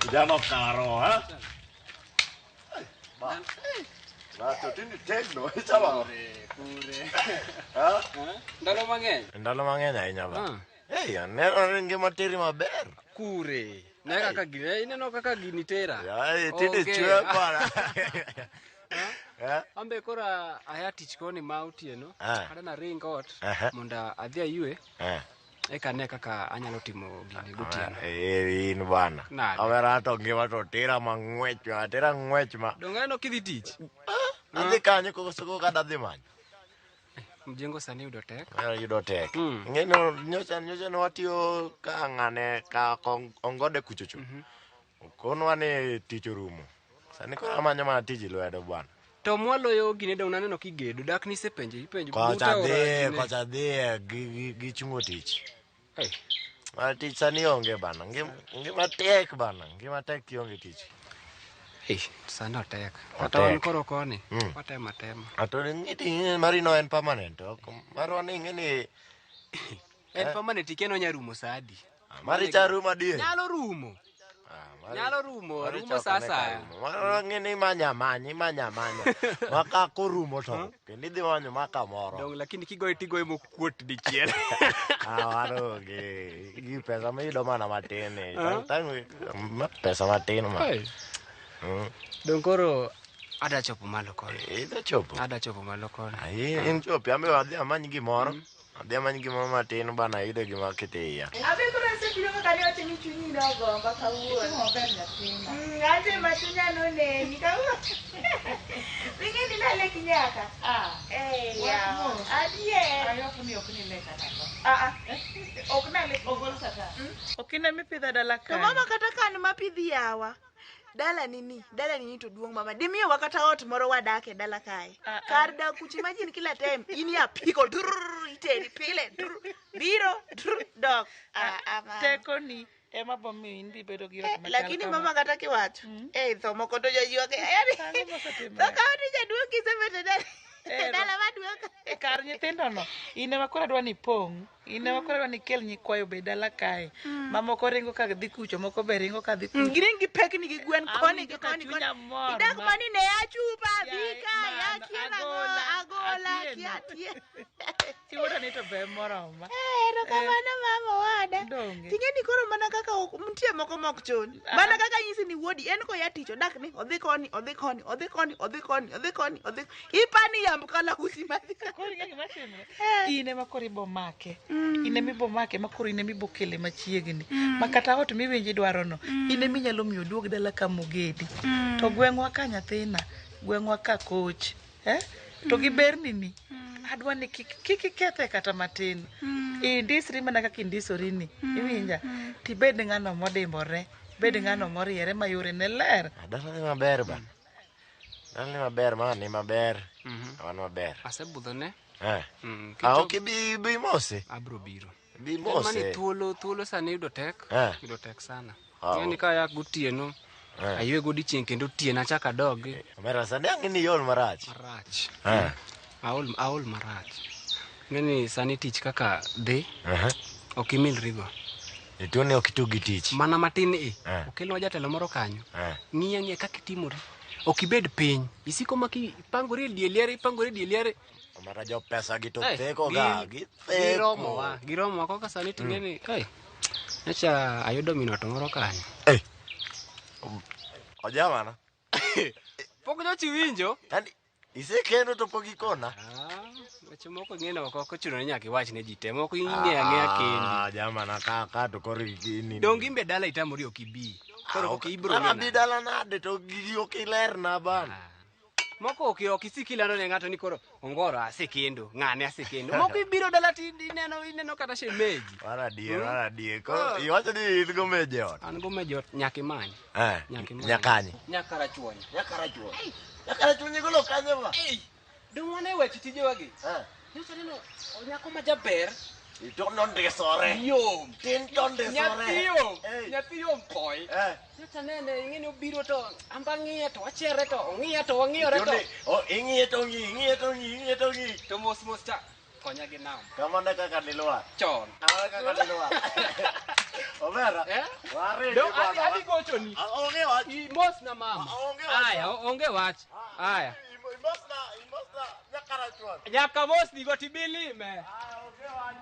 Kijana karo, ha? Ba. Ba to tindi tegno, ichalo. Kure. Ha? Ndalo mang'eny. Ndalo mang'eny ahinya ba. Ah. Hey, aneno ni ngima teri maber. Kure. Ne kaka gini, ineno kaka gini tera. Ya, tinde Onge. chwe bana. Eh? Ambe koro aya tich koni ma otieno. Ah. Adwa naring ot Aha. mondo adhi aywe Eh. eka ane kaka anyalo timo gini gotieno. Eh, in bana. Nade? Omera to ngima to tera mang'wech, ma, tera ng'wech ma. Donge aneno kidhi tich? Adhi kanyo koso koka adhi manyo. Mjengo sani yudo tek. Omera yudo tek. Mm. Ng'eno nyocha nyocha ne watiyo ka ng'ane ka ongode kuchocho. Okonwa ni tich orumo. Sani koro amanyo mana tij lwedo bwana. To mwaloyo gine dong naneno kigedo dak nisepenje ipenjo Kocha buta dhi, ora gine. kocha dhi gichungo tich. Hey, Mana tich sani onge bana. Ngima tek bana. Ngima tek kionge tich. hey, sani otek. Kata wan Otek. koro koni Mm. watemo atema. Ato ng'iti mari no en permanent. Ok marwa ni ing'e ni En permanent ikia ni onya rumo sa adi. mari cha rumo adier. Nyalo rumo. Ah, mari- Nyalo rumo, mari rumo cha ok sa ane ka asaya. rumo. Mano ng'e ni imanya amanya, imanya amanya. Ma ka korumo to kendo idhi manyo ma kamoro. Dong lakini kigoye tigoye mokuot dichiel. Ah, mano onge. Gi pesa miyudo mana matin ni. Tang' ma pesa matin ma. Hey. Dong koro ada chopo malo koni. Idhi chopo. Ada chopo malo koni. Ai, in chopi, ambe adhi amany gimoro. Adhi amany gimoro matin bana ayudo gima keto e iya. Abe koro asebiro kaka ne wacho ni chunyi nogomba kawuono. Ante ma chunya noneni kawuono. Ing'e ni nalek nyaka. Eh, yawa. Adier. Ah, ah. Ok nalek. Okine mipidha dala To kae. mama kata kan mapidhi yawa. Dala nini, dala nini to duong' mama. Dimiyowa kata ot moro wadak e dala kae. Ah, ah. Kar dak kucha imagine kila time in e apiko drrrr, iteri pile drrrr, biro drrrr, dok. Ah, ah, mama. Tekoni ema bomiyo in bibedo gi ot Eh, machal lakini kama. mama kata kiwacho eh tho moko to joywak yani Ang'o mosetimore? to kawo ni jaduong' kisebet e dala Ero. dala maduong' E kar nyithindo no in ema koro adwa ni ipong' in ema koro adwa ni ikel nyikwayo obed dala kae mamoko ringo ka dhi kucho moko be ringo ka dhi kucho giring gi pekni gi gwen koni gi Awinjo ka koni koni chunya mor idak ma- mani ne achupa Yaye, bika mano, ya kia nang'o agola, agola atieno. kia tie Chiwuoda ni to be moroma Eh, erokamano mama wada Donge. ting'e ni koro mana kaka nitie moko mok chun mana kaka nyisi ni wuodi en koya tich odak ni odhi koni odhi koni odhi koni odhi koni odhi koni odhi ipani yamb kalausi madhi Koro ing'e gima timre Eh. in ema koro ibo make in ema ibo make ma koro in ema ibo kele machiegni ma kata ot miwinjo idwarono in ema inyalo miyo oduog dala kamogedi to gweng'wa ka nyathina gweng'wa ka koch eh? To gi berni ni adwa ni kik ikethe kata matin indisri mana kaka indisori ni iwinja tibed ng'ano modimbore bed ng'ano moriere ma yorene ler. Ah, Dala ni maber bana. Dala ni maber, ma ni maber. Wan maber. Asebudhone. Eh. Mm, Ah, kichop- ok ibi bi mose. Abro biro. Bi En mani mose. thuolo thuolo sani yudo tek. Eh. Yudo tek sana. Ah, Ing'e ni ka aya gotieno Eh. aywe godiochieng' kendo otieno achak adogi. Omera sani ang' ni iol marach. Marach. Eh. Aol aol marach. Ing'e ni sani tich kaka dhi Aha. ok imilrigo. Ituo ni ok itug gi tich. Mana matin i. Eh. Okelnwa jatelo moro kanyo. Eh. Ng'iya ng'iya kaka itimori. Ok ibed piny. Isiko ma ipangori e die liare, ipangori e die liare. Omera jo pesa gi to Eh, theko ga, githeko. Giromowa, giromowa koka sani ting'e ni, hey, nyocha ayudo min ot moro kanyo. Eh. Ojamana. Pok nyocha iwinjo? Yaani isekendo to pok ikona. Ah, weche moko ing'e ni ok ochuno ni nyaka iwach ne ji te, moko ing'eyo ang'eya kendi. Ah, jamana ka ka to koro ini. Dong imbe dala itamori ok ibi. Koro ok ibiro Ana ng'e bi nade. dala nade to gigi ok ilerna bana. Ah. Moko ok isik ilando ne ng'ato ni koro ongoro asekendo, ng'ane asekendo. Moko ibiro dala ti ineno ineno kata shemeji. Mar adier, mar adier. Koro iwacho ni in gomeje ot. An gomeji ot nyaka imany. Eh. Nyaka imany. Nyakanye. Nyaka rachuonyo. Nyakarachuonyo. Nyakarachuonyo igolo kanye ba? Ei, dong wane weche tijewagi. Eh. Nyocha neno nyako ma jaber. To nondisore. Yom. Tin to ndisore. Nyathi yom. Eh. Nyathi yom poi. Eh. Nyocha nene ing'e ni obiro to amba ng'iye to wachere to ong'iya to wang'iyore to. Oh, ing'iye to ng'i, ing'iye to ng'i, ing'iye to ng'i. To mos mos cha. Konya gi namba. Kamano e kaka nilwar. Chon. Kamano e kaka nilwar. Omera. Eh? Waridi Dong bwana. adhi gochoni. Ah, Onge wach. Imos na mama. Onge wach. Aya, onge wach. Aya. Imosna, imosna nyakarachuon. Nyaka mosni go tibilime. Ah, onge wach.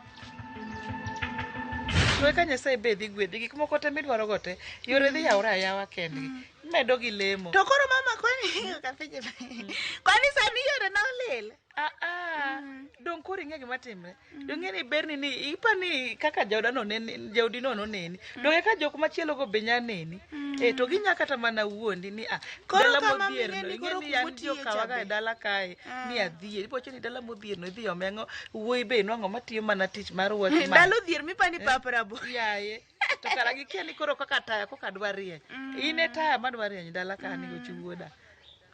To eka Nyasaye be dhi gwedhi gik moko te midwaro go te yore dhi yawore ayawa kendgi. Imedo gi lemo. To koro mama kwani kapenje. Kwani sani yore na olil? Ah, ah. Dong koro ing'e gima timre. Dong ing'e ni berni ni ipa ni kaka jaoda no neni, jaodi no noneni. Dong eka jok machielo go be nya neni. Eh to ginya kata mana wuondi ni ah Koro dala kama modhier mine no ni ing'e koro ni an kumotiye jokawa cha ga e be. dala kae ni adhier. Ibowacho ni dala modhier no idhi ome ang'o wuoyi be inwang'o matiyo mana tich mar watchman. Ndalo dhier mipani pap rabo. Yaye. To kara gikia ni koro kaka taya koka dwa rieny. In e taya madwa rieny dala ka ni gochi wuoda.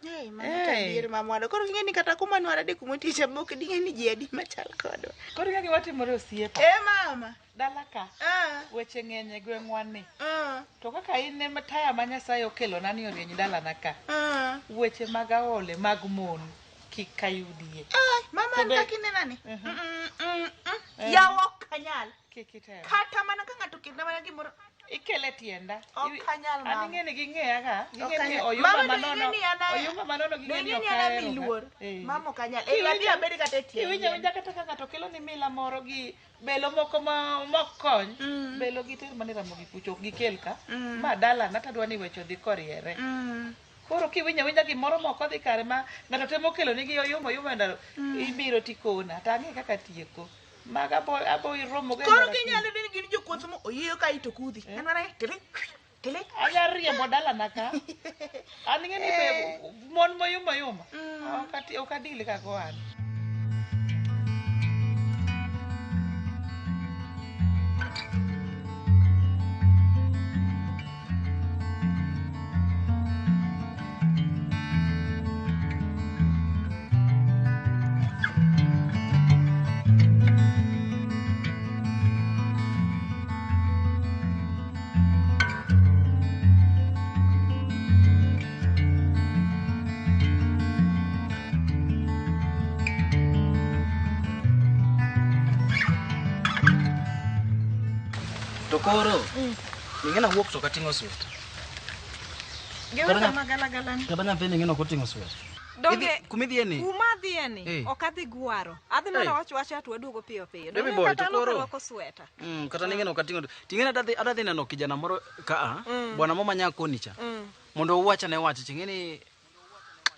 Hey, mano to Hey. adier mamwado. Koro ing'e ni kata kuma nwarade kumotiye mok ding'e ni ji adi machal kodwa. Koro ing'e gima timore osiepa. Eh mama. Dala ka Ah. weche ng'eny e gweng'wa ni. Ah. To kaka in ema taya ma Nyasaye okelona ni orieny dalana ka. Ah. Weche mag aole mag mon kik ayudie. Ai, mama To an be- kaka inena ni. Mm, mm, mm. Yawa ok anyal. Kik item. Kata mana ka ng'ato okelna mana gimoro. Ikele tienda. Ok anyal, An mama. ing'e ni ging'eya ka. Ok Ging'e ni anyal. oyumba Mama, to manono. ing'e ni an a- Oyumba manono Do ging'e ni ing'e ok ni an ami ahero ga. luor. Eh. Mama ok anyal. Eh, adhi abed kata e tie Iwinjo yien. awinja kata ka ng'ato kelo ni mila moro gi belo moko ma mok kony. Belo giter mana e Ramogi kucho ok gikel ka. Ma dalana tadwa ni weche odhi koriere. Koro kiwinjo awinja gimoro mok odhi kare ma ng'ato temo kelo nigi oyuma oyuma e ndalo ibiro tikona to ang'e kaka tieko. Mag abo abo iromo go e Koro ndara kinyalo yudo ni gin jokuoth mo oyieyo kae to kudhi. En mana tilik tilik. Anya riembo dalana ka. An ing'e ni be mon moyuma yuma. Ok adil ga go an. To koro, ing'e nawuok to ok ating'o sweta. Giwe kama galagala ni. Kata nyathini ing'e ok oting'o sweta. Donge Kumidhiye ni? kuma adhiye ni Eh. ok adhi gwaro. Adhi mana Eh. wacho wacha to waduogo piyo piyo. Baby Donge boy, kata to an ok koro- arwako sweta. Kata ning'e ok ating'o. Ting'e adadhi neno kijana moro ka a, bwana mo manya koni cha. Mondo uwachane wach, ting'e ni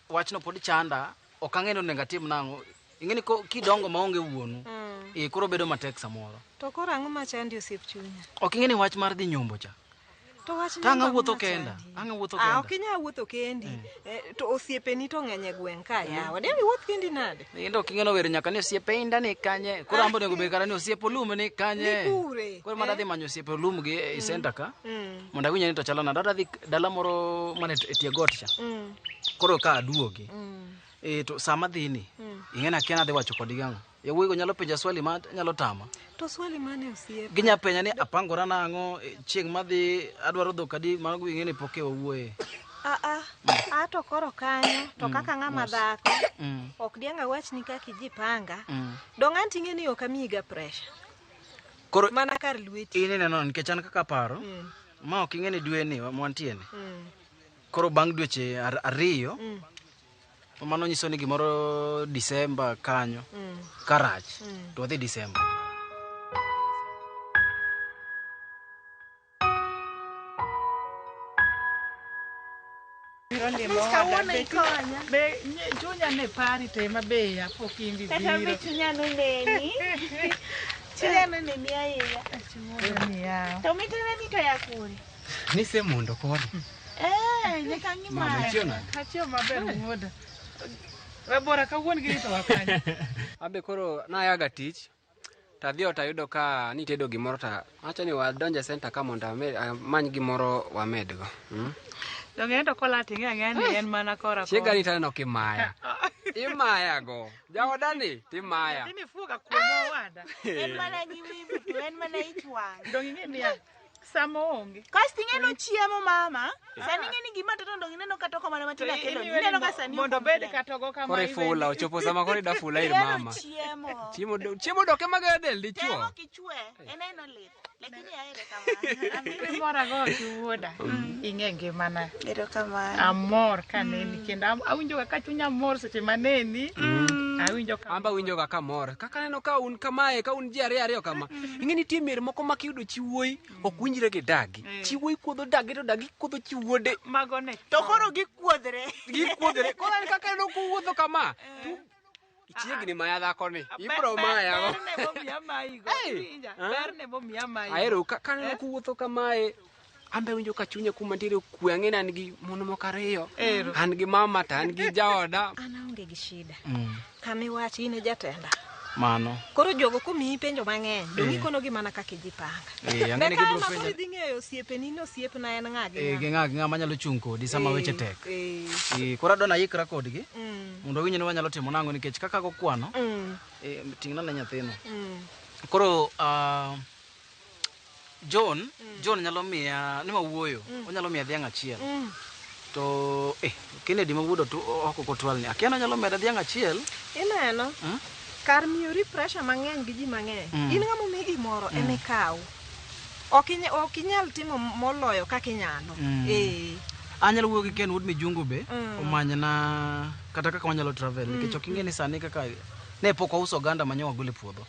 wachno pod chanda, ok ang'e ni onego atim nang'o. Ing'e ni kidongo maonge wuonu, koro bedo matek samoro. To koro ang'o machandi osiep chunya? Ok ing'e ni wach mar dhi nyombo cha. To wach To ang' nyombo ang'o awuotho kenda, machandi? ang' awuotho Ah, kenda. ok inyal wuotho kendi. To osiepeni to ng'eny e gweng' ka yawa. Dang' iwuoth kendi nade? Inda ok ing'e no wer nyaka ni osiepe inda ni kanye. Koro ambo onego bed kata ni osiepe Olum ni kanye. Ni kure, Koro mana adhi manyo osiepe Olum gi e center ka. Mondo awinj ni to chalo nade. Adhi dala moro mane e tie got cha. Koro ka aduogi. To sama adhi ni, ing'e ni akia ni adhi wacho kodgi ang'o. Yawuoyi go nyalo penja swali ma nyalo tama. To swali mane osiep? Ginya penja ni apangora nang'o, chieng' madhi adwaro dhok adi, mago ing'e ni pok e wawuoye. Ah ah. Ah to koro kanyo to kaka ng'ama dhako ok diang' awachni kaka ijipanga. Dong' an ting'e ni ok amiyiga pressure. Koro Mana kar lweti. in ineno nikech an kaka aparo, ma ok ing'e ni dwe ni mwantie ni. Koro bang' dweche ariyo, mano nyiso ni gimoro Disemba kanyo, karach, to wadhi Disemba. Kawuono ikonya. Be chunya ne pari te ma be apok indi Kata be biro. chunya noneni. Chunya noneni ahinya. Chunya niya. To mitene ni to ya kure? Nisemondo koni. Eh, nyaka ang'i Mama, mara. ichiew nade? Achiew maber wuoda. Rabora kawuon gi to wakanye. Abe koro nayaga tich tadhi ot ayudo ka nitedo gimoro ta awacho ni wadonj e center ka mondo amany gimoro wamedgo. Donge en to kola ting'e ang'eya ni en mana kora Chiega ni taneno kimaya. Imaya go. Jaoda ni timaya. Nyathini fuoga kuom owada. En mana nyiwibu to en mana ich wang'. Donge ing'e niya, Sama onge. Kasto ing'eno chiemo mama. Sani ing'e ni gima toto dong ineno kata oko mana matin To akelo. imiyo ni Ineno ka sani mondo ok obed complain. kata ogo kama Koro ifula, ochopo sama koro ida fula ir Ihero mama. chiemo. Chiemo dok ema gero del dichuo. Temo kichwe, en eno lit. Lakini ahere kamano. Mora go ki wuoda. Ing'e ngimana. Erokamano. Amor kaneni kendo awinjo ga ka chunya mor seche maneni. Awinjo ka Amba winjo ga kamor. Kaka aneno ka un kamae, ka un ji ariyo ariyo kama. Ing'e nitie mier moko ma kiyudo chi wuoyi, ok winjre gi dagi. Chi wuoyi kuodho dagi to dagi kuodho chi wuode. mago ne. To koro gikuodhre. Gikuodhre. Koro an kaka aneno kuwuotho kama. To Ichiegni maya dhakoni. Ibro maya go. Berne momiya mayigo. Hey! Iwinja? Ah. Berne momiya mayigo. Ahero ka aneno kuwuotho kamae. An be awinjo ka chunya kuma nitiere kwe, ang'e ni an gi mon moko ariyo. Ero. An gi mama to an gi jaoda. An aonge gi shida. Kama iwachi in e jatenda. Mano. Koro jogo komiyi penjo mang'eny, dong' ikonogi mana kaka ijipanga. Eh, ang'e Be ni ka gibiro ema penja- koro idhi ng'eyo osiepeni ni osiepna en ng'a gi Eh, ng'a. gi ng'a gi ng'a manyalo chung' kodi sama weche tek. Eh, Eh, koro adwa nayikra kodgi mm, mondo awinj ni wanyalo timo nang'o nikech kaka gokwano mm, eh, ting'na ne nyathino. mm. Koro John, John nyalo miya ni mawuoyo, onyalo miya dhiang' achiel. Mm. To Kennedy ma wuod oko kotwal ni akia ni onyalo meda dhiang' achiel. Ineno? Mm. Kar miyori pressure mang'eny gi ji mang'eny, Mm. in ng'ama omi gimoro ema ikaw. Ok inyal timo moloyo kaka inyalo. Mm. Eh. Anyalo wuoyo gi Ken wuod Mijungu be Mm. omanyna kata kaka wanyalo travel nikech ok ing'e ni sani kaka ne pok wauso oganda ma nyo wagolo e puodho.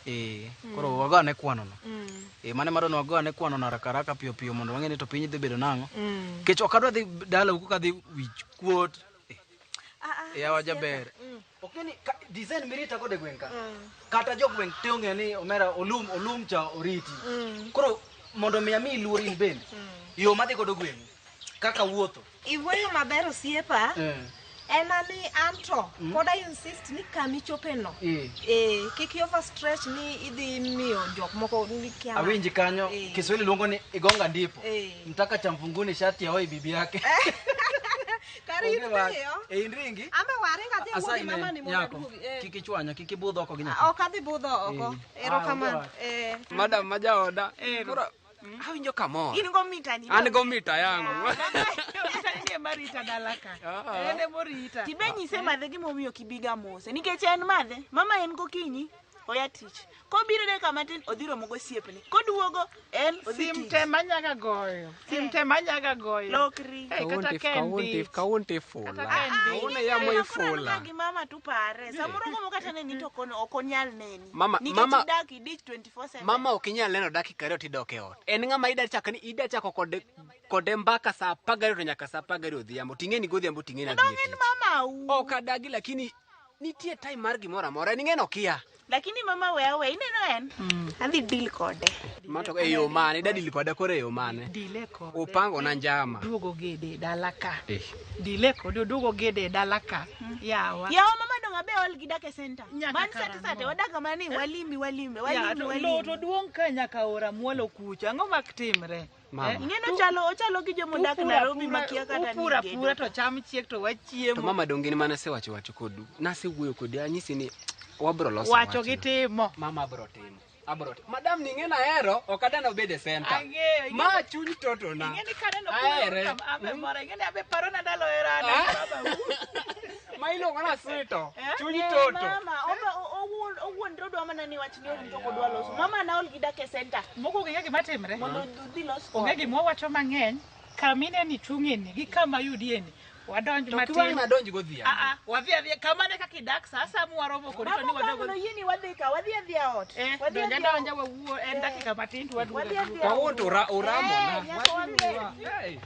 Eh, koro wago ane kwano no. Mm. Eh, mane madwa ni wago ane kwano no haraka haraka piyo piyo mondo wang'e ni to piny dhi bedo nang'o. Mm. Nikech ok adwa dhi dalau kadhi wich kuot. Ah, ah, Yawa osiepa. jaber. Mm. Ok ni design mirita kode gweng' ka. Mm. Kata jogweng' te ong'e ni omera olum cha oriti. Mm. Koro mondo mi ami luor in bende. Yo madhi godo gweng' kaka wuotho. Iwuoyo maber osiepa. Eh. En ani anto pod I insist ni kama ichope no. Eh. Eh, kik i overstretch ni idhi miyo jok moko ni kia. Awinji kanyo Eh. Kiswahili luongo ni igonga ndipo. Eh. Mtaka cha mvunguni shati aoi bibi yake. Kar in Onge wach. piyo. Eh, in ringi. Ambe waringa dhi awuo Asayi gi ne, mama ni mondo nyako. aduogi. Eh. Kik ichwanya, kik ibudh oko gi nyathi. Ok adhi budho oko. Eh. Erokamano. Ah, onge wach. Eh. Madam ma jaoda. Koro awinjo kamor. In go mitani. An go mita yangu. Mitani ni ema rita dala ka. En ema orita. Tibe nyise madhe gimomiyo ok ibiga mose. Nikech en madhe, mama en gokinyi, oya tich. Kobiro dakika matin, odhi romo gosiepne. Koduogo, en odhi Sim tich. te manyaga goyo. Sim te manyaga goyo. Lokri. Eh, kata ka en dich. Kawuono tifula. Kata ka en dich. Kawuono yamo ifula. Gi mama tupare. Samoro gomo kata neni to ok onyal neni. Mama- Nikech mama- idak idich 24/7. Mama ok inyal neno dakika ariyo tidok e ot. En ng'ama ida chako ni ida chako kode mbaka saa 12 to nyaka saa 12 odhiambo. Ting'e ni godhiambo ting'e ni adhi Dong e en tich. mama u. Ok adagi lakini nitie time mar gimoro amora. En ing'e okia. Lakini mama we awe, ineno en? Adhi deal kode. Mato e yo mane? Ida deal koda koro e yo mane? Dile kode. Upango na njama. Duogo gede e dala ka. Eh. Dile kode oduogo gede e dala ka. Yawa. Yawa mama dong abe ol gi dak e center. Nyaka Man sate karang'o? sate wadak mana ni walimi walime Ya, walimi to walimi. lowo to duong' ka nyaka aora mwalo kucha. Ang'o mak timre? Mama. Eh? Ing'eno ochalo gi jomodak Nairobi makia kata ni Upura gedo. pura to cham chiek to wachiemo. To mama dong gin mana asewacho wacho kodu. Nasewuoyo kodi anyisi ni wabro loso Wacho wachno. gi timo. Mama abro timo. Abro timo. Madam ni ing'e nahero, ok adwa nobed e center. Ang'eyo, ing'e- Ma chuny toto na. Ing'e ni kaneno Ahere. kuro kam abe mora, ing'e ni abe parona ndalo herana Ah. gi baba. Ma iluongo na sito. Chuny Eh, toto. Mama, owuondre odwa mana ni wach ni to ok odwa loso. Mama na ol gi dak e center. Mokwongo ing'e gima timre? Mondo odhi los Onge kode. gima wawacho mang'eny, kama ineni chung'eni gi kama yudieni, wadonj To matin. kiwang' nadonj godhiambo. Ah, ah, wadhi adhiya, kamane kaka idak sa asaya mwaromo kodi to ni Mama wadogo. okang' noyie ni wadhi ka, wadhi adhiya ot. Eh, Wadhi donj adhiya adonja ot. wawuo, en dakika matin to waduogo Wadhi aduoga. adhiya Kawuono to uramo na. Eh, nyaka wang'e. Hey.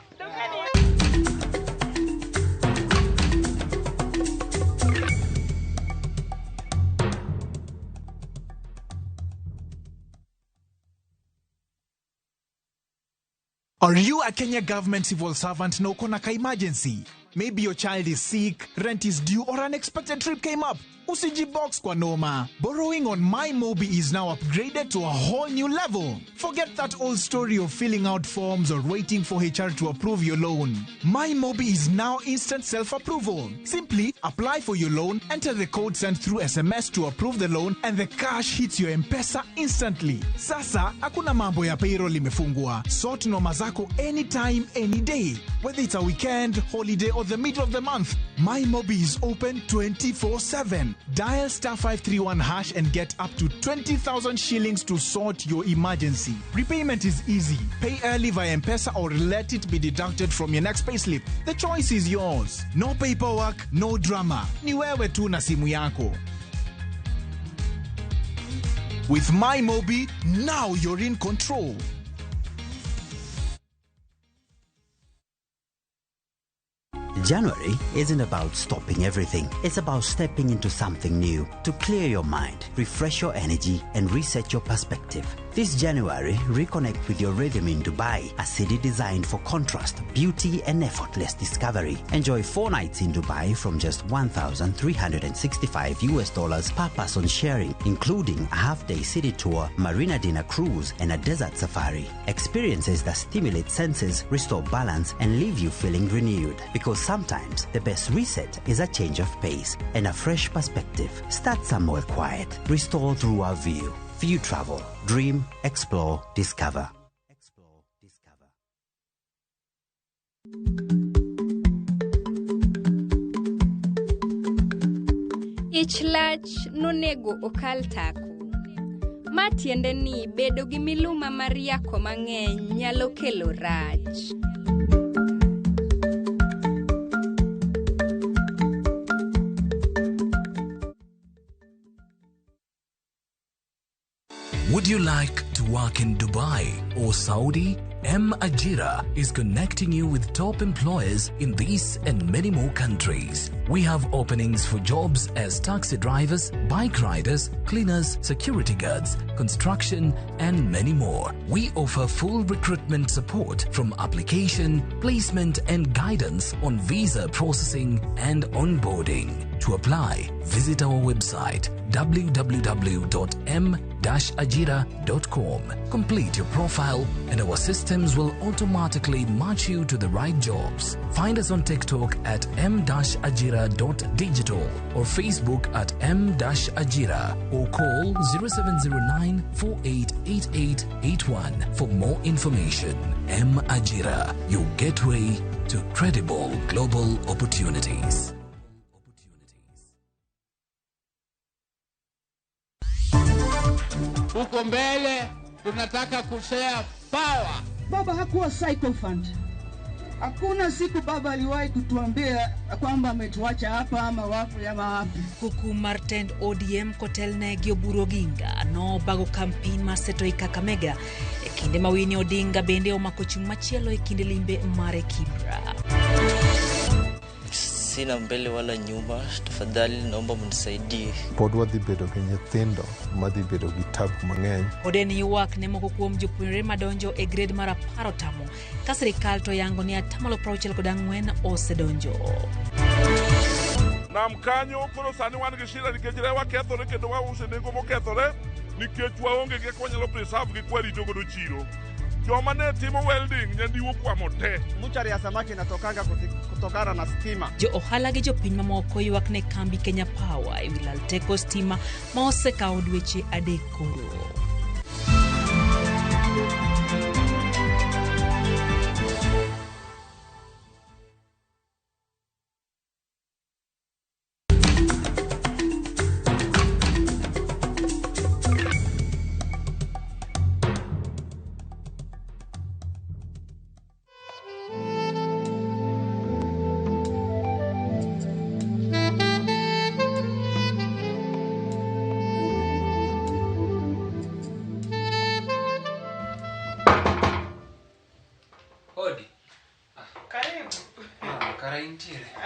Are you a Kenya government civil servant na uko na ka emergency? Maybe your child is sick, rent is due, or an unexpected trip came up. Usijibox kwa noma. Borrowing on MyMobi is now upgraded to a whole new level. Forget that old story of filling out forms or waiting for HR to approve your loan. MyMobi is now instant self-approval. Simply apply for your loan, enter the code sent through SMS to approve the loan, and the cash hits your M-Pesa instantly. Sasa, hakuna mambo ya payroll imefungwa. Sort noma zako anytime, any day. Whether it's a weekend, holiday, or the middle of the month, MyMobi is open 24/7. Dial star 531 hash and get up to 20,000 shillings to sort your emergency. Repayment is easy. Pay early via M-Pesa or let it be deducted from your next payslip. The choice is yours. No paperwork, no drama. Ni wewe tu na simu yako. With MyMobi, now you're in control. January isn't about stopping everything. It's about stepping into something new to clear your mind, refresh your energy, and reset your perspective. This January, reconnect with your rhythm in Dubai, a city designed for contrast, beauty, and effortless discovery. Enjoy 4 nights in Dubai from just $1,365 per person sharing, including a half-day city tour, marina dinner cruise, and a desert safari. Experiences that stimulate senses, restore balance, and leave you feeling renewed. Because sometimes the best reset is a change of pace and a fresh perspective. Start somewhere quiet. Restore through our view. View Travel. Dream, explore, discover. Explore, discover. Ich lach nonego okal tako. Ma tiende ni bedo gi miluma mar yako mang'eny nyalo kelo rach. Would you like to work in Dubai or Saudi? M Ajira is connecting you with top employers in these and many more countries. We have openings for jobs as taxi drivers, bike riders, cleaners, security guards, construction, and many more. We offer full recruitment support from application, placement, and guidance on visa processing and onboarding. To apply, visit our website www.m-ajira.com. Complete your profile and our systems will automatically match you to the right jobs. Find us on TikTok at m-ajira.digital or Facebook at m-ajira or call 0709 488881 for more information. M Ajira, your gateway to credible global opportunities. Huko mbele tunataka kushare power. Baba hakuwa sycophant. Hakuna siku baba aliwahi kutuambia kwamba ametuacha hapa ama wapi ama wapi. Kuku mar tend ODM kotelne gi Oburu Oginga nobago campaign mar seto i Kakamega e kinde ma Winnie Odinga bende omako chung' machielo e kinde limbe mare Kibra. Sina mbele wala nyuma, tafadhali naomba mnisaidie. Pod wadhi bedo gi nyithindo madhi bedo gi tabu mang'eny. Pod en ywak ne moko kuom jopuonjre madonjo e grade mar 10 otamo ka sirikal to yango ni 64% osedonjo. Nam kanyo koro sani wan gi shida nikech rewa kethore kendo wause nengo mokethore nikech waonge gi kaka wanyalo preserve gi kwarito godo chiro. Joma ne timo welding nyandiwo kwamo te. Muchari ya samaki inatokanga kutokana na stima. Jo ohala gi jopiny mamoko ywak ne kambi Kenya Power e wi lal teko stima ma osekawo dweche 3 koro.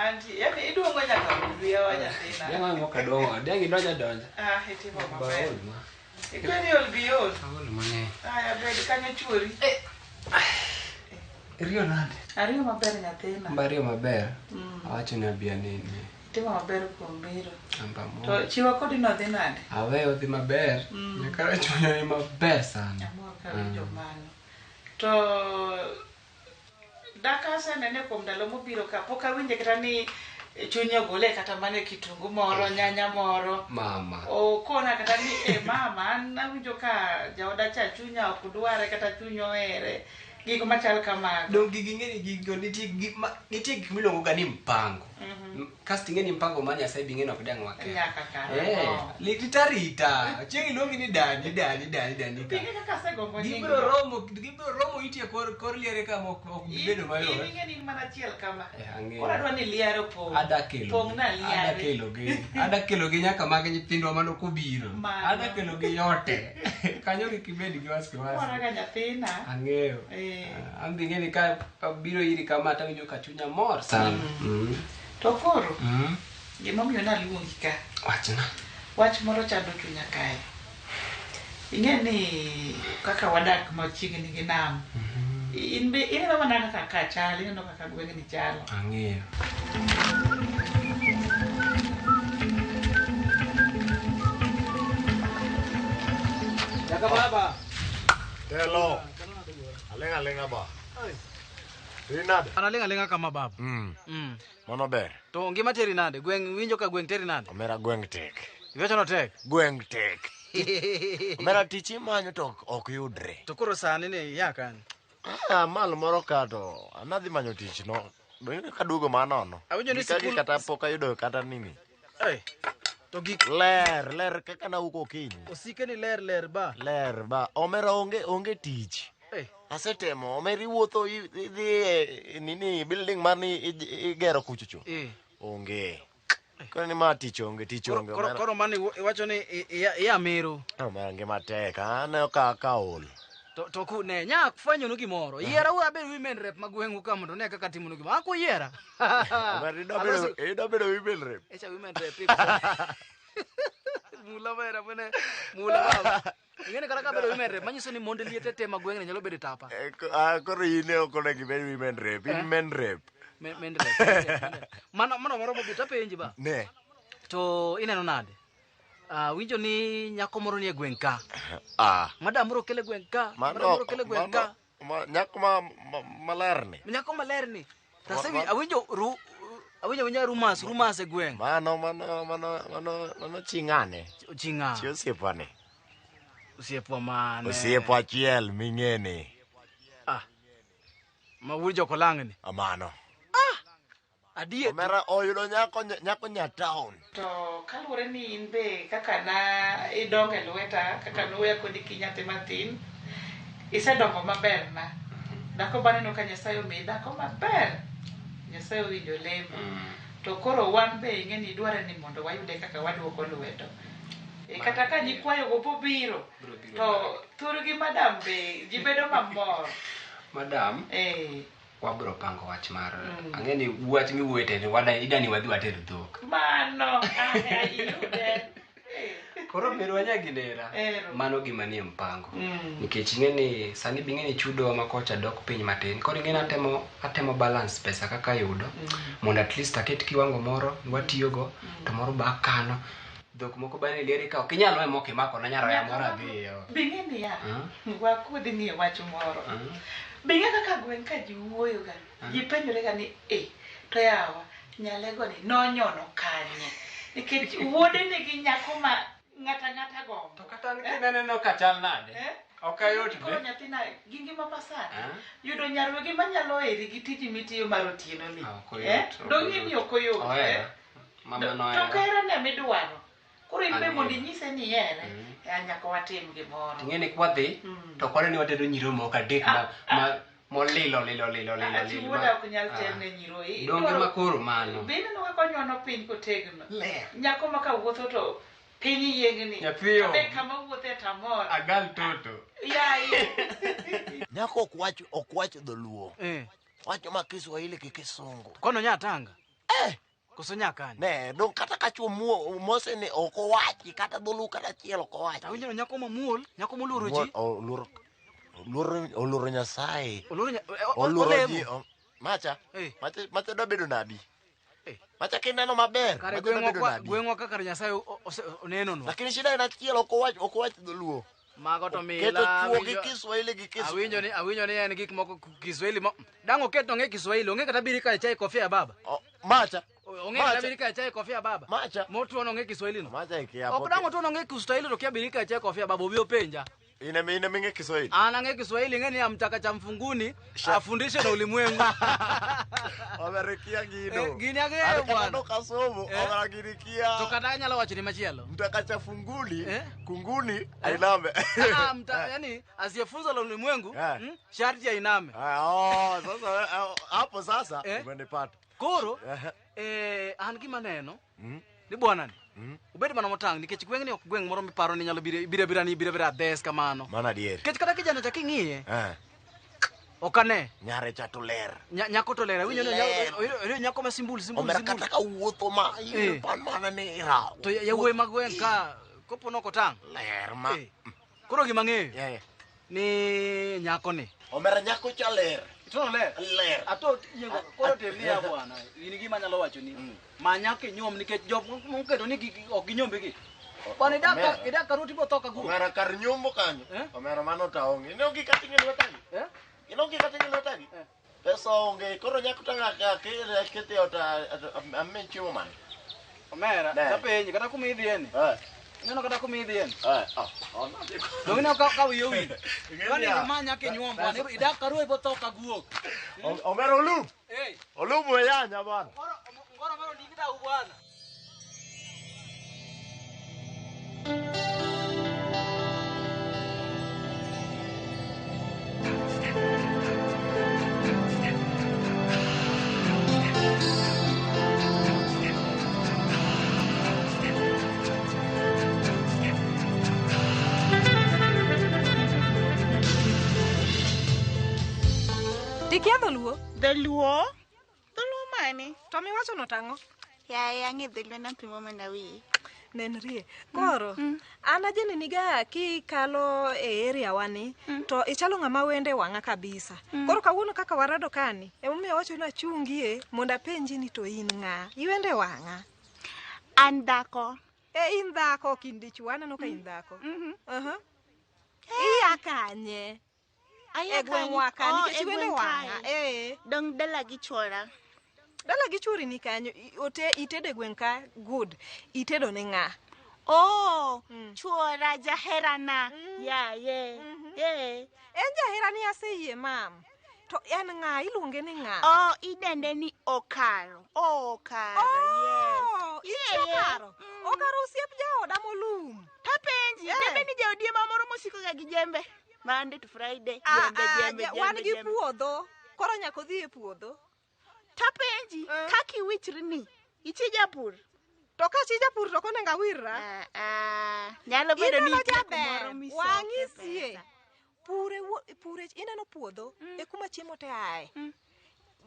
Anti, yani iduongo nyaka wiya wa nyathina. Dang ok adongo, dang idonjo adonja. Ah, itimo maber. Ikweni ol bi ol. Aol mang'eny. Aya, bed kanyo chuori. Riyo nade? Ariyo maber nyathina. Mba ariyo maber. Awacho ni abi aneni. Timo maber kuom biro. Amba To mor. chiwa kodi nodhi nade? Aweyo dhi maber. Nyakara chunya ni maber sana. Amor kawinjo mano. To dak asenene kuom ndalo mobiro ka pok awinje kata ni chunye ogole kata mana e kitungu moro, nyanya moro. Mama. Okona kata ni e mama an awinjo ka jaoda cha chunya ok dware kata chunya ohere. Gik machal kamago. Dong gigi ing'e ni gigo nitie gik ma nitie gik miluongo ga ni mpango. Kasto ing'e ni mpango mar Nyasaye be ing'e ni ok dang' waketh. Nyaka kara. Eh, rita rita. Chieng' iluongi ni dani dani dani dani ka. Ing'e kaka asegombo nying Gibiro romo gibiro romo iti e kor kor liare ka mok ok bi bedo In mayot. ing'e ni in mana achiel kama. Eh, ang'eyo. Koro adwa ni liare opong'. Ada kelo. Pong'na Ada liare. kelo gi. Ada kelo gi nyaka mag nyithindwa mano kobiro. Mano. Ada kelo gi yote. Kanyo kik ibed gi wasiwasi. Mora ga nyathina. Ang'eyo. Eh. An be ing'e ni ka abiro iri kama to awinjo ka chunya mor sana. To koro Mm. gimomiyo naluongi ka. Wachna. Wach moro chando chunya kae. Ing'e ni kaka wadak machiegni gi nam. In be ineno mana kaka ka chal, ineno kaka gweng'ni chalo. Ang'eyo. Jaka baba. Telo. Aling' aling'a ba. Iri nade? An aling' aling'a kama baba. Mm. Mano ber. To ngima teri nade? Gweng' winjo ka gweng' teri nade? Omera gweng' tek. Iwacho no tek. Gweng' tek. Omera tich imanyo to ok yudre. To koro sani ni ya kanye? Ah, malo moro ka to anadhi manyo tich no. Be kaduogo manono. Awinjo ni Gika gi sikul- kata pok ayudo kata nini. Ei. To gik Ler, ler kaka nawuok okinyi. osike ni ler ler ba. Ler ba. Omera onge onge tich. Eh. Asetemo, omera iwuotho idhi e nini building mani igero kuchocho. Eh. Onge. Koro ni ma tich onge, tich onge. Koro Omera. koro mano iwacho ni iya Meru. Omera ngima tek, aneno ka kaol. To ku ne nya fwenyonu gimoro. Yiera ura abed women rep ma gweng'u ka mondo ne kaka timonu gimoro. Ako yiera. Omera idwa bedo women rep. Echa women rep. Mula bera mene mula baba. Ing'eni kata kabedo women rep manyiso ni monde liete te ma gweng'ni nyalo bedo tapa. Koro in ok onego ibed women rep, in men rep. Men rep. Mano mano moro mobiro tapenji ba. Ne. To ineno nade? Winjo ni nyako moro ni e gweng' ka. Ah. Madam moro kele gweng' ka. Madam Mano, moro kele gweng' ka. mano, nyako ma maler ni. Nyako maler ni. To awinjo ru awinjo awinja rumors e gweng'. Mano mano mano mano mano chi ng'ane. Chi ng'a? Chi osiepwa ni. Osiepwa mane? Osiepwa achiel ming'eni. Ah. Ma wuod jokolang'ni. Mano. Adier. Omera oyudo nyako nyako nya town. To kaluwore ni in be kaka na idongo e lweta, kaka nuweya kodi kinyathi matin, isedongo maber na. Dhako baneno ka Nyasaye omiyi dhako maber. Nyasaye owinjo lemo. To koro wan be ing'e ni dware ni mondo wayude kaka waduoko lwedo. E, kata ka nyikwayogo bobiro, to thurgi madam be ji bedo mamor. Madam. Eh. Wabro pango wach mar ang'e ni wach miwuoye te wada idani wadhi water dhok. Mano, iyude. Koro merwa nyaginera. Ero. Mano gima nie mpango. Mm. Nikech ing'e ni sani be ing'e ni chudo ma kocha dok piny matin. Koro ing'e ni atemo balance pesa kaka ayudo mondo at least aket kiwango moro watiyogo to moro be akano. Dhok moko bane lieri ka ok inyal we mok imako na nyaroya moro adhiyo. Be ing'e niya, wakudhi ni e wach moro. Be ing'e kaka gweng' ka ji wuoyo ga, ji penjore ga ni e, to yawa, nyalego ni nonyono kanye? Nikech wuode nigi nyako ma ng'ata ng'ata gombo. To kata an kineneno ka chal nade? Ok ayot Koro be. nyathina gi ngima masani, yudo nyarwegi manyalo eri gi tiji mitiyo mar otieno ni. Ok oyot, Eh? ok Dong' ing'e ni ok oyot. eh? Ohera. Mama To nohera. hera ne midwaro. Koro in be Ang'eyo. mondo inyise ni ihere, eh, nyaka watim gimoro. Ing'e ni kwadhi to kore ni watero nyiro moko adek ma molilo lilo lilo lilo Chi lilo. wuoda ok nyal terne nyiro. Donge ma koro mano. Be ineno kaka onyono piny kotegno. Nyako ma kawuotho to piny yiengni. Nyathi om. Abe kama wuothe tamor. Agal toto. Yayi. Nyako ok wach dholuo. Wacho ma Kiswahili gi Kisungu. Kono nya Tanga. Koso nya kanye? Ne, dong kata ka chuo mose ni ok owachi kata dholuo kata achiel ok owachi. Awinjo ni nyako mamuol, nyako moluoro ji. Oluoro Nyasaye. Oluoro Oluoro olemo. ji. Macha, macha dwa bedo nabi. Macha kineno maber. Kare macha gweng'wa nobedo kwa nadi? gweng'wa ka kare Nyasaye onenonwa. Lakini shida en achiel ok owach ok owach dholuo. Mago to Keto mila. chuo gi awinjo- Kiswahili gi Kiswahili. Awinjo ni en gik moko Kiswahili mo. Dang' oket ong'e Kiswahili, ong'e kata birika e chai kofia baba. Macha. Ong'e kata birika e chai kofia baba. Macha. Motuono ong'e Kiswahili no. Macha ikia. Ok dang' otuono ong'e Kiswahili to kia birika e chai kofia baba obi openja. Ine ine ming'e Kiswahili. An ang'e Kiswahili ng'e ni amtaka cha mfunguni afundishe na ulimwengu. Omera gino. Gini ang'eyo An kata bwana. nokasomo, omera gini kia. To kata anyalo wacho ni machielo. Mtaka cha funguli, kunguni, ainame. Ah, yani asiyefunza la ulimwengu sharti ainame. Oh, sasa hapo sasa umenipata. Koro an gima neno ni bwanani ubed mana motang' nikech gweng'ni ok gweng' moro miparo ni nyalo biro abira ni biro abira adhes kamano. Mano adier. Nikech kata kijana cha king'iye ok ane. Nyare cha to ler. Nyako to ler awinjo ni Ler. awinjo nyako ma simbul simbul Omera simbul. kata ka wuotho ma pan mana ni ira. To yawuoyi mag gweng' ka kopo nok otang'. Ler ma. Koro gima ang'eyo ni nyako ni. Omera nyako cha ler. Itono ler. Ler. Ato yiengo koro tem ni ya bwana. In gima anyalo wacho ni. Ma nyako inyuom nikech jok moketo ni ok ginyombe gi. Bwana idak Omera. idak karuti bo tho ka guok. Omera kar nyombo kanyo. Omera mano ta onge. Ineno gik ating'e lwetagi? Ineno gik ating'e lwetagi? Pesa onge. Koro nyako tanga ka kete ot amiyi chiemo mane? Omera, Ne. tapenji kata kuma idhiye ni. Ineno kata kuma idhiye ni. Oh, Dong ineno ka wiyi owil. Ing'e Kwani niya, ma nyako inyuom bwana. Idak karuo bo tho ka guok. Omera olum. Eh. Olum we yanya bwana. Ngoro mero nigi dau bwana. Tikia dholuo? Dholuo? Dholuo mane? To miwachono tang'o? Yaye ang'e dholuo napimo mana wiye. Nenrie. Koro, an ajeni niga kikalo e area wani, to ichalo ng'ama wende wang'a kabisa. Koro kawuono kaka warado kani, emomiyo awacho ni achungie mondo apenji ni to in ng'a? Iwende wang'a. An dhako. E in dhako ok in dichuo, aneno ka in dhako. Aha. Iya kanye? Aya E gweng'wa ka, Oh, nikech e iwende gweng' wang'a. kae. Eh. Dong dala gi chuora. Dala gi chuori ni kanyo, ote itedo e gweng' ka, good. Itedo ne ng'a? Oh, chuora jaherana. Yaye. Yeah. En jaherani aseyie mam. To en ng'a? Iluonge ni ng'a? Oh, idende ni Okaro. Okaro, Oh, yes. ichi Okaro. Okaro osiep jaoda molum. Tapenji, debe ni jaodi ema moro mosiko ga gi jembe. Monday to Friday, Ah, jembe, ah, jembe, wan jembe, gi jembe. puodho. Koro nyaka odhi e puodho. Tapenji, kaka iwichri ni, ichi japur. To ka chi japur to ok onego awirra. Nyalo bedo ni Ineno nitie jaber, kumoro misoke wang'i sie. Pure, pure ineno puodho e kuma chiemo te ae.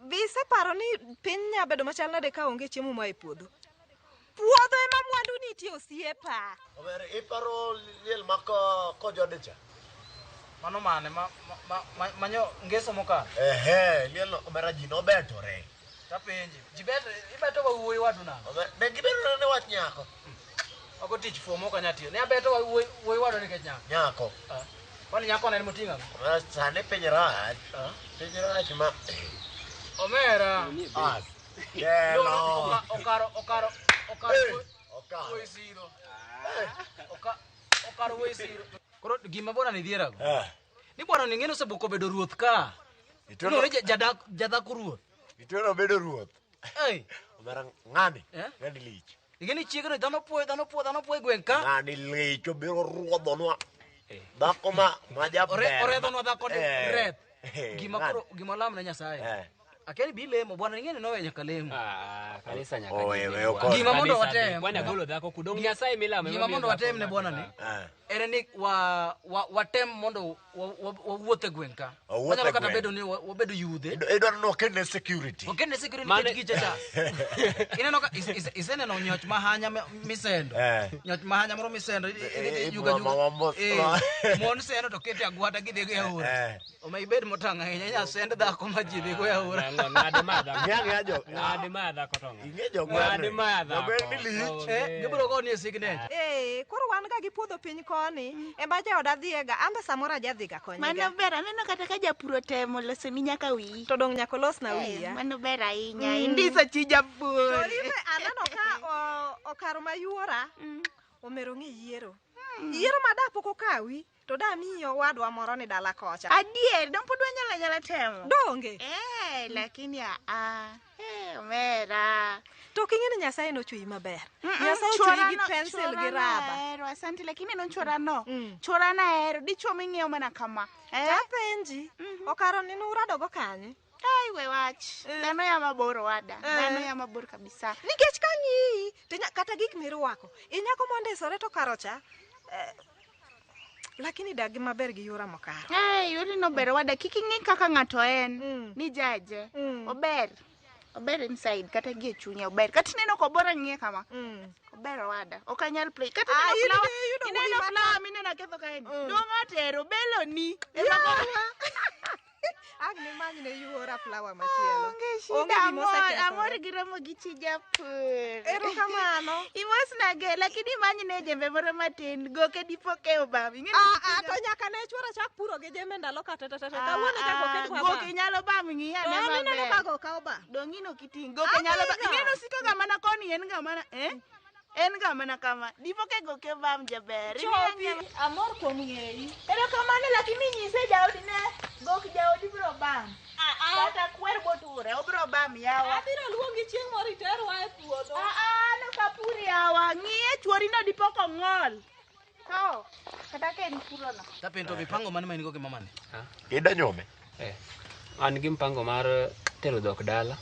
Be iseparo ni piny nya bedo machal nade ka onge chiemo moa e puodho? Puodho ema mwandu nitie osiepa. Omera iparo liel ma kojode cha? Mano mane ma manyo ngeso mokalo. Ehe, liel no omera ji nobetore. Tapenji. Ji beto ibeto wa wuoyi wadu nang'o? Ne gibedo ne wach nyako. Mago tich fuo mok anya tiyo. Ne abeto wa wuoyi wadu nikech nyako. Nyako. Kwani nyako ne en moting'o ang'o? Omera sani piny rach. Piny rach ma. Omera. As. Telo. Okaro okaro okaro. Wuoyi siro. Okaro wuoyi siro. Koro gima bwana ni dhierago. Ni bwana ni ng'eno osebuko bedo ruoth ka. Iluongo ni jadhako ruoth. Itueno bedo ruoth. Ei. Omera ng'ani. Ng'ani lich. Ing'e ni chiegni dhano puoyo dhano puoyo dhano puoyo e gweng' ka. Ng'ani lich obiro ruodhonwa. Dhako ma jaber. Oredhonwa dhako ni reth. Gima ng'ani. koro gima lam ne Nyasaye. Akia ni bi lemo bwana ing'e ni nowe nyaka lemo. Kanisa nyaka Owe, ji we, lem, okon. bwana. Gima mondo Kanisa watem. dhi. Bwana golo dhako kudong Nyasaye milamo Gima ema mondo miyo dhako watem ne bwana ni. En ni watem mondo wawuoth e gweng' ka. Wawuoth e Wanyalo kata gweng'. bedo ni wabedo yudhe. Idwaro ni waketne security. Waketne security Mane- nikech giche cha. Ineno ka iseneno nyoch mahanya misendo. Nyoch mahanya moro misendo. Juga juga. Mon sendo to kete agwata gidhigo e aora. Oma ibed motang' ahinya inya send dhako ma ji dhigo e aora. ng'o ng'ade ma dhako. Ng'e ang'eya jo- Ng'ade ma dhako to ng'o. Ing'e jogweng' Ng'ade ma dhako. Jogweng' ni lich. Eh, gibiro goni e signature. Ee, koro wan ga gi puodho piny koni, ema jaoda dhiega, an be samoro ajadhiga konyega. Mano ber, aneno kata ka japur otemo losoni nyaka wiyi. To dong' nyaka olosna Eh, wiya. Mano ber ahinya, Mm. indiso chi japur. To ibe aneno ka okaro ma yuora, omero ng'e yiero. Yiero ma da pok okawi, to da miyi owadwa moro ni dala kocha. Adier, dong pod wanyalo anyala temo. Donge? Eh, lakini aa, eh, omera. To ok ing'e ni Nyasaye nochweyi maber. Mm-mm, Nyasaye chuora ochweyi gi no- pencil chuora gi raba. nahero, asante, lakini no chuora no. Chuora nahero, dichuo ming'iyo mana kama. Eh? Tapenji, okaro ni nuradogo kanye? Ai, we wach. Dhano ya mabor wada. Dhano ya mabor kabisa. Nikech kang'iyi, to kata gik mirwako, inyako mondisore to karo cha, lakini dagi maber gi yora mokaro. Eh, yori no ber wada, kik ing'i kaka ng'ato en. Ni jaje. Ober. Ober inside, kata gie chunye ober. Kata ineno kobora ng'iye kama. Ober wada. Ok anyal play. Kata Ah, ineno in flower, be iyudo ineno wuoyi flower mineno aketho kaeni. Dong' atero, beloni. Ang' nimany ne yuora flower machielo. Onge Onge shida, gima amor, osekethore. amor gi romo gi chi japur. Erokamano. Imosnage, lakini imanyne jembe moro matin, goke dipo ke obam. Ing'e ni Ah, ah, to nyaka ne chuora chak puro gi jembe ndalo ka te te te te. Kawuono chak oket kwa goke bam. nyalo bam, ng'i To ane an ineno maber. ka goka obam. Dong' in ok iting', goke nyalo bam. Adhiga. Ing'e ni osiko ga mana koni, en ga mana, eh? En ga mana kama. Dipo ke goke bam jaber. Chopi. Amor kuom ng'eyi. Erokamano, lakini nyise jaodi ne gok jaodi biro bam. Kata kwer boture, obiro bam yawa. Abiro luongi chieng' moro iterwa e puodho. Ah, no kapur yawa, ng'iye chuori no dipo kong'ol. To, kata ka en puro no. Tapenjo to mipango mane ma in go gi mamani? Ida nyuome. Eh. An gi mpango mar tero dhok dala.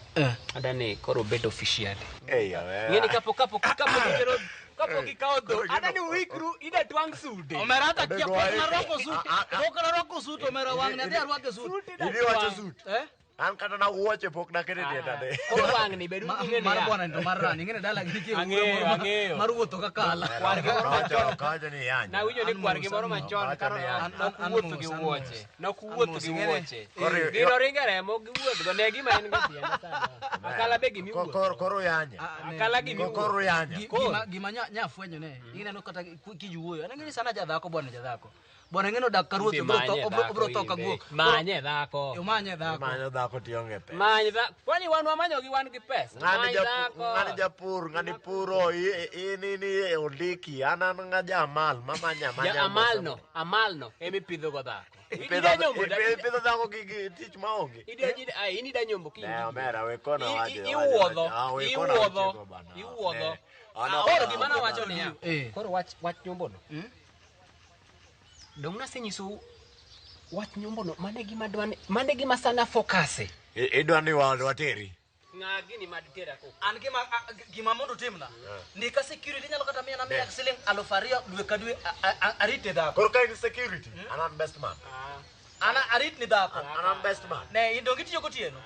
Adani koro obed officially. Ng'eni kapo gitero kapo gikawo dhok. Adani uikru ida twang' sude. Omera hata kia pok narwako sut. Pok narwako sut omera wang' ni adhi arwake sut. Idhi wacho sut. Eh? An kata na wuoche pok naketo e tienda ne. Koro wang'ni bedu ing'e Mar niya. bwana ni to mar rani, ing'e ni dala gi nitie Ang'eyo, wuoyo moro ang'eyo. mar wuotho kaka ala. Kwar gi moro machon. Kawacho ni yanya. Nawinjo ni kwar gi moro machon karo nok wuotho gi wuoche. Nok wuotho gi wuoche. Gino ringo remo giwuoth go ne gima en go tiende sana. Akala be gimi wuotho. Koro yanya. Akala gimi wuotho. Koro yanya. Gima nya fwenyo ne, ineno kata kijuwuoyo. Aneno ni sana jadhako bwana jadhako. Bwana ing'e ni odak ka ruoth Idhi obiro tho- manye obiro dhako tho ka imbe. guok. Manye dhako. Omanye dhako. Manyo dhako tionge pesa. Many dhako. Kwani wan wamanyo gi wan gi pesa. Ng'ani Many japur, dhako. ng'ani japur, ng'ani puro, in in ondiki, an an ng'a jamal, mamanya manya. Ja amalno, amalno emi pidho go dhako. Ida nyombo da- Ipidho dhako gi tich maonge. In ida nyombo ki. Ne, omera, we kona wacho. Iwuodho, we kona iwuodho, wachego bana. iwuodho. Ne. Ano- Koro gima nawacho niya, koro wach nyombono. Dong' nasenyisou wach nyombono, mane gima dwani, mane gima sana fokase. Idwa ni wateri. Ng'a gini mad tera ko. An gima mondo utimna. Ndika security inyalo kata miya na miya siling 2,000 dwe ka dwe arite dhako. Koro ka in security, an an best man. An arit ni dhako. An an best man. Ne, in donge itiyo gotieno?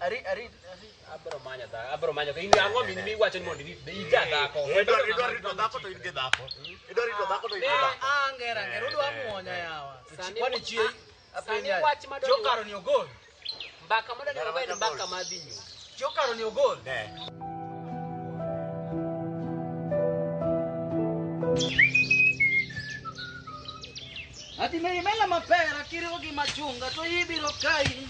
Arit arit arit. Abro manyo dhako, abro manyo. In ang'o min miwacho ni mondo irit, ija dhako. Idwa rito dhako to in gi dhako. Idwa rito dhako to in gi dhako. Ah, angera angera udwa muonya yawa. Sani- Kwani chie sani wach madwa ni- Chokaro ni ogol. Mbaka madwa ni wabed mbaka madhi nyuma. Chokaro ni ogol. Ne. Ati me imela mapera kiriwo gi machunga to ibiro kai.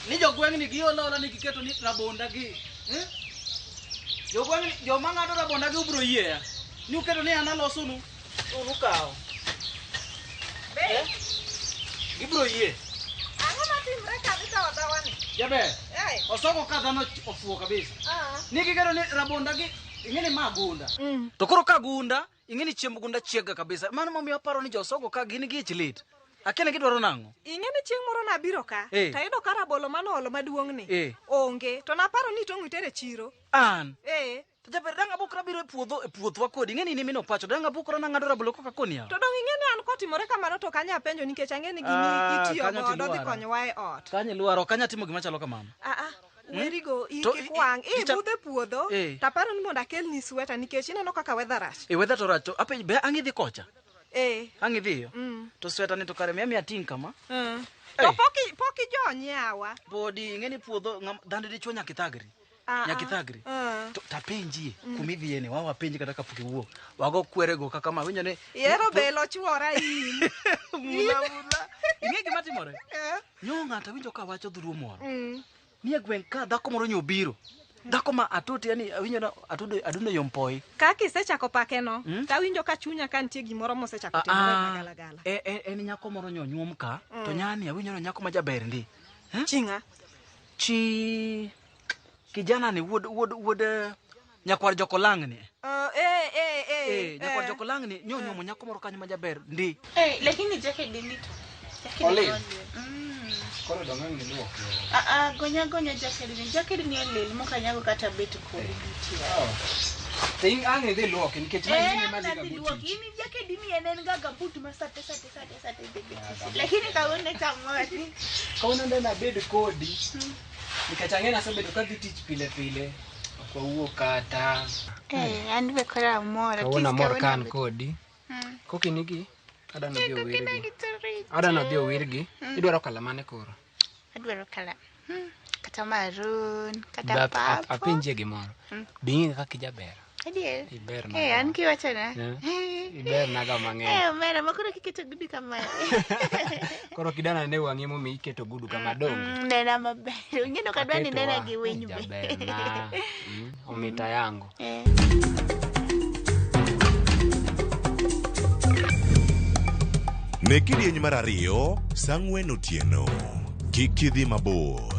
Ni jogweng'ni giola ola ni giketo ni rabonda gi. Eh? Jogweng'ni joma ng'ado rabonda gi ubiro yieya. Ni uketo ni an alosonu to ukawo. Be, Gibiro yie. ang'o matimre ka dhi tawo dhawani? Jaber. Eh. Osogo ka dhano ofuwo kabisa. Ah. Ni giketo ni rabonda gi ing'e ni ma gunda. To koro ka gunda, ing'e ni chiemb gunda chiega kabisa. Mano momiyo aparo ni josogo ka gin gi ich lit. Akia ni gidwaro nang'o. Ing'e ni chieng' moro nabiro ka, Eh. tayudo ka rabolo manoolo maduong'ni Eh. onge, to naparo ni itong'o itere chiro. An. Eh. To jaber dang' abukra biro e puodho e puothwa kodi. Ing'e ni in emino pacho. Dang' abukra nang'ado rabolo koka koni yawa. To dong' ing'e ni an kotimore kamano to ok anyal penjo nikech ang'e ni gini Ah, itiyo kanyo godo dhi tilwara. konyowa e ot. Kanyo ilwaro, ok anyal timo gima chalo kamano. Ah, ah. Werigo To kik wang' icha- ibudho e puodho Eh. taparo ni mondo akelni sweta nikech ineno kaka weather rach. E weather to rach to apenj be ang' idhi kocha? Eh. Ang' idhiyo? Mm. To sweta ni to kare miya miya ting' kama. Mm. To pok pok ijony yawa. Podi ing'e ni puodho dhano dichuo nyaka ithagri. Ah, Nyaka ah. ithagri. Ah. To tapenjie kuma idhiye ni wawa penji kata kapok iwuok. Wago kwerego kaka ma winjo ni Ihero belo chuora in. Mula mula. Ing'e gima timore? Eh. Nyo ng'ato awinjo ka wacho dholuo moro. Mm. Ni e gweng' ka dhako moro nyo obiro. Dhako ma atoti yani awinjo na atudo adundo yompoi. Kaka isechako pakeno, Mm? tawinjo ka chunya ka nitie gimoro mosechako timore magalagala. En nyako moro nyo nyuom ka to nyani awinjo ni nyako ma jaber ndi. Ching'a. Chi kijana ni wuod wuod wuod nyakwar jokolang ni. Nyakwar jokolang ni nyo nyuomo nyako moro kanyo ma jaber ndi. Lakini jacket ni to. Jacket Olil. ni olil. Mm. Koro dong' ang' niluok. Ah, ah, gonya gonya jacket ni. Jacket ni olil mokanyago kata bet kodi nitie. To in ang' idhi luoke nikech ma in ema ang' dhiga nadhi but luoki. tich. In jacket ni en en ga gabut ma sate sate sate sate dhi gi tich. Lakini kawuono tamori. Kawuono nende abed kodi. Nikech ang'e ni asebedo kadhi tich pile pile. Ok wawuo kata. An be koro amor. At Kawuono least amor ka kawuono an abet- kodi. Mm. Kokinigi adwa nodhi owirgi. Richo. Adwa nodhi owirgi. Mm. Idwaro kala mane koro? Adwaro kala. Kata maroon, kata Be purple. apenjie gimoro. Be ing'e kaka ijaber? Adier. Iber Eh, an kiwachona. Iber naga mang'eny. Omera, ma koro kiketo gudu kamae. Koro kidana ne wang'i momiyo iketo gudu kama donge. Nena maber. Ing'e ni ok adwa ni Aketo nena wa. gi winy be. Jaber na. Omita yangu. Ne kidieny mar ariyo, sa 4 otieno. Kik idhi mabor.